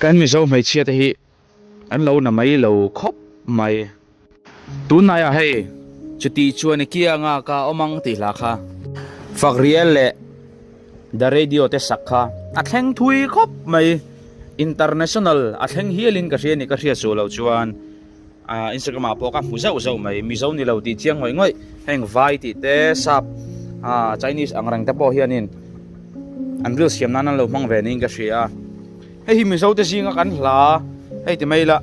Kan Mizo hmeichhia te hi an lo na mai lo khawp mai. Tunhnaiah hei chuti chuan i kianga ka awm ang tih hla kha Fakriel leh The Radio te sak kha a thleng thui khawp mai. International a thleng hialin ka hria ni ka hriat suh loh chuan Instagram ah pawh ka hmu zauh zauh mai. Mizo ni lo tih chiang ngawih ngawih heng vai tih te sap Chinese ang reng te pawh hianin an ril siam nan an lo hmang ve niin ka hria. Hei hi Mizo te zinga kan hla hei ti mai la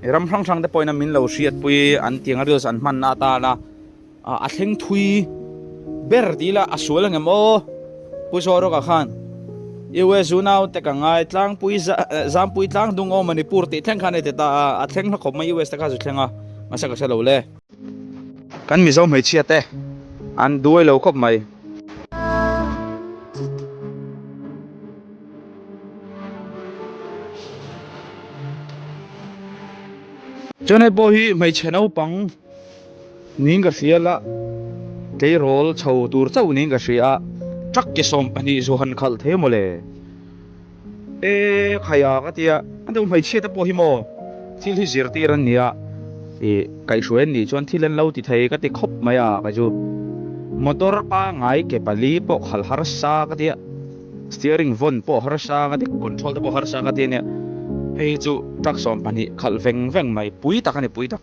ram hrang hrang te pawhin min lo hriatpui an tiang a reels an hmanna atana a thleng thui ber ti ila a sual angem aw Pu Zawrawka khan US unau te ka ngai tlangpui zampui tlang dung aw Manipur tih thleng khan hei ti ta a a thleng hla khawp mai US te kha zu thleng a mahse ka hre lo le. Kan Mizo hmeichhia te an duai lo khawp mai. Chuan hei pawh hi hmeichhe naupang niin ka hria la, tleirawl chho tur chauh niin ka hria a, truck ke 12 zu han khalh thei maw le? E khaia ka tia, a deuh hmeichhia te pawh hi maw thil hi zirtir an nia, ih kaihhruai an nih chuan thil an lo ti thei ka ti khawp mai a kei chu motor pangngai ke pali pawh khalh harsa ka tia. Steering vawn pawh harsa ka ti, control te pawh harsa ka ti a nia. Hei hi chu truck 12 khalh veng veng mai, pui tak a ni, pui tak.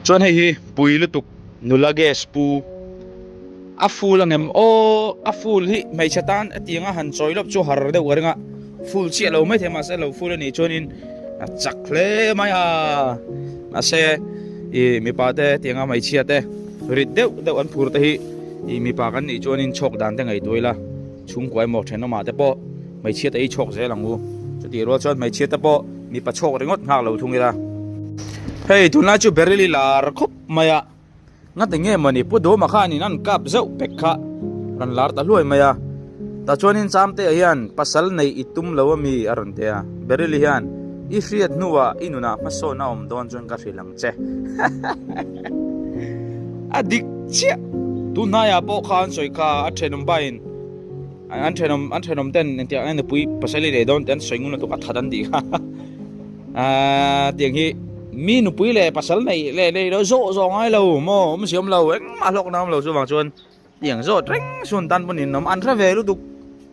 Chuan hei hi pui lutuk nula gas pu a full angem aw a full hi hmeichhe tan a tianga han chawi lawp chu har deuh ka ring a full chiah lo maithei mahse lo full a nih chuanin a chak hle mai a mahse ih mipa te tianga hmeichhia te rit deuh deuh an phur te hi ih mipa kan nih chuanin chhawk dan te ngaihtuah ila chhungkua emaw thenawmah te pawh hmeichhia te hi chhawk zel ang u chutih rual chuan hmeichhia te pawh mipa chhawk ringawt nghak lo thung ila hei tunlai chu berili lar khawp mai a. Ngati nge mawni Pu Duma khanin an kap zeuh pek kha rawn lar ta hluai mai a. Tah chuanin Chamtea hian pasal neih i tum lo ami a rawn ti a. Beryl-i hian i hriat hnuah i nunah hmasawn a awm dawn chuan ka hrilh ang che. A dik chiah. Tunhnaiah pawh kha an sawi kha a thenawm bain an thenawm an thenawm ten engtiang nge nupui pasal i nei dawn tih an sawi ngun lutuk a that an tih kha. Aaa tiang hi mi nupui leh pasal nei leh nei lo zawh zawh ngai lo maw awm si awm lo engmah hlawk na awm lo chuvang chuan tiang zawt reng chuan tan pawn in awm an hre ve lutuk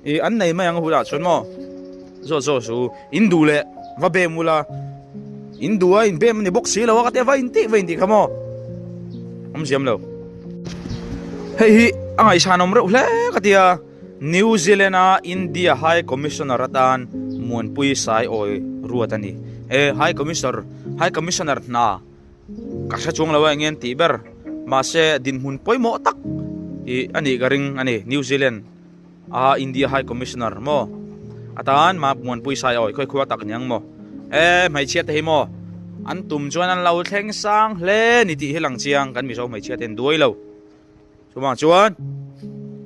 ih an nei mai ang hunah chuan maw zawh zawh su in duh leh va bem ula in duh a in bem a ni bawk si lo a ka tia va in tih va in tih kha maw awm si awm lo hei hi a ngaihsan awm reuh hle ka tia. New Zealand-a India High Commissioner atan Muanpui Saiawi ruat a ni. He High Commissioner High Commissioner hna ka hre chuang lo a eng nge an tih ber. Mahse dinhmun pawimawh tak ih a nih ka ring a ni. New Zealand a India High Commissioner maw atan Muanpui Saiawi khawi khua tak niang maw. E hmeichhia te hi maw an tum chuan an lo thleng sang hle ni tih hi lang chiang kan Mizo hmeichhia te an duai lo. Chuvang chuan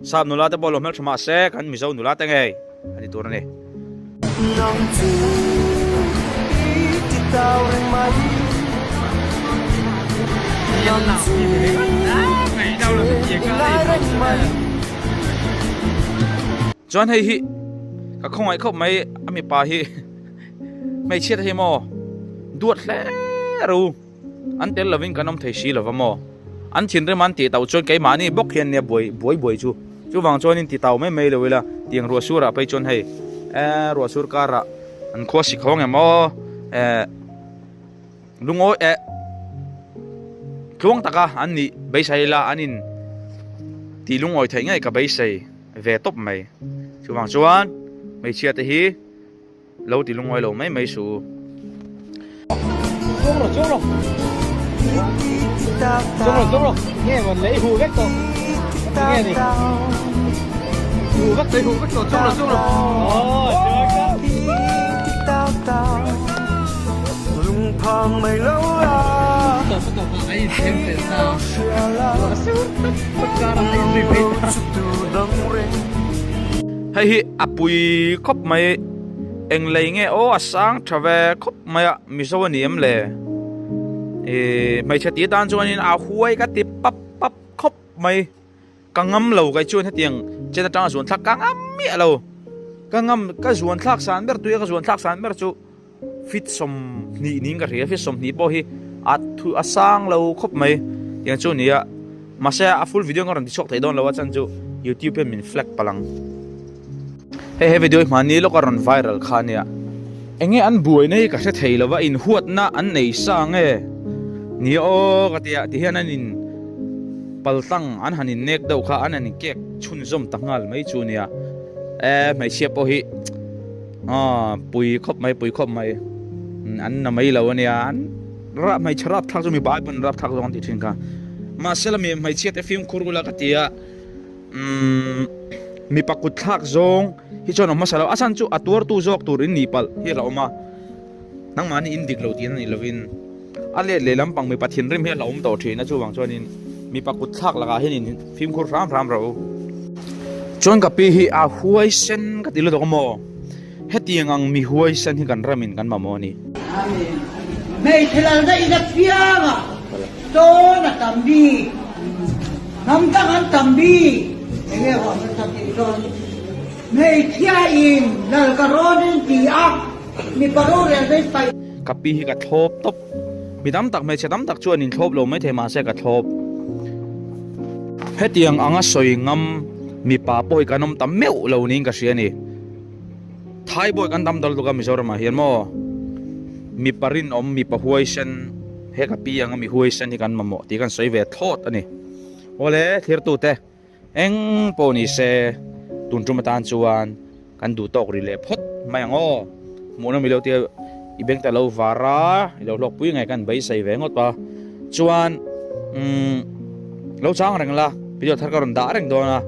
sap nula te pawh lo hmeltha mah se kan Mizo nula te ngei a ni tur a ni. Chuan hei hi ka khawngaih khawp mai a mipa hi hmeichhia te hi maw duat hle ru. An tel lovin kan awm thei si lova maw? An thinrim an tih tauh chuan keimahni bawk hian nia buai buai buai chu. Chuvang chuanin ti tau mai mai lo ila, tiang ruah surah phei chuan hei eh ruah sur karah an khua si khawng em aw eh lungawi eh tluang taka an nih beisei ila an in tih lungawi theih ngei ka beisei ve tawp mai. Chuvang chuan hmeichhia te hi. Lo ti lungawi lo mai mai suh u. Chuang rawh. Chuang rawh, chuang rawh. Nge mawn le i huh vek tawh. Nge ni. I huh vek tawh, i huh vek tawh. Chuang rawh, chuang rawh. Aw, chuang tawh. Hei hi a pui khawp mai eng lei nge aw a sang tha ve khawp mai a mizo a ni em le ih hmeichhe tih atan chuanin a huai ka ti pap pap khawp mai. Ka ngam lo kai chuan hetiang chen atanga zuan thlak ka ngam miah lo. Ka ngam ka zuan thlak san ber tuia ka zuan thlak san ber chu fit 20 niin ka hria fit 20 pawh hi a thu a sang lo khawp mai tiang chu nia mahse a full video ka rawn ti chhuak thei dawn lo a chan chu youtube hian min flag palh ang. Hei he video hi hmani lawk a rawn viral kha ania. Enge an buaina hi ka hre thei lova inhuatna an nei sa nge ni aw ka tia ti hian an in paltlang an han in nek deuh kha an han in kek chhunzawm ta nghal mai chu ania. E hmeichhia pawh hi aw pui khawp mai pui khawp mai an na mai lo ania an rah hmeichhe rapthlak chu mipa ai pawn rapthlak zawk an tih thin kha. Mahse la mi hmeichhia te fimkhur ula ka tia. Umm mipa kut thlak zawng hi chuan awm hmasa lo a chhan chu a tuartu zawk tur in nih palh hi a la awm a nangmahni in dik lo tih a nih lovin a let leh lampang mipa thinrim hi a la awm tawh thin a chuvang chuanin mipa kut thlak lakah hian in fimkhur hram hram rawh u. Chuan ka pi hi a huaisen ka ti lutuk a maw hetiang ang mi huaisen hi kan ramin kan mamawh a ni. Hmeichhe lalna in apianga tawn a tam bik. Hnam dang an tam bik. Enge huam nasa tih chuan hmeichhia in lal ka rawn in ti a, mipa rorel vei paih. Ka pi hi ka thlawp tawp. Mi tam tak hmeichhe tam tak chuan in thlawp lo maithei mahse ka thlawp. Hetiang anga sawi ngam mipa pawh hi kan awm ta meuh lo niin ka hria a ni. Thai bawi kan tam dal tuk a Mizoram ah hian maw mipa rinawm mipa huaisen he ka pi anga mi huaisen hi kan mamawh tih kan sawi ve thlawt a ni. Awle thirtu te eng pawh ni se tun tum atan chuan kan duh tawk ri leh phawt mai ang aw. Hmuhna mi lo tia i beng ta lo var a i lo hlawk pui nge kan beisei ve ngawt a chuan umm lo chang reng la video thar ka rawn dah reng dawn a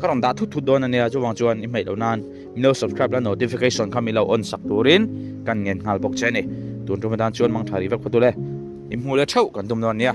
ka rawn dah thut thut dawn a nia chuvang chuan i hmeih loh nan Min lo subscribe la notification kha min lo on sak turin kan ngen nghal bawk che a ni. Tun tum atan chuan mangtha rih vek phawt ule. I hmuh leh theuh kan tum dawn nia.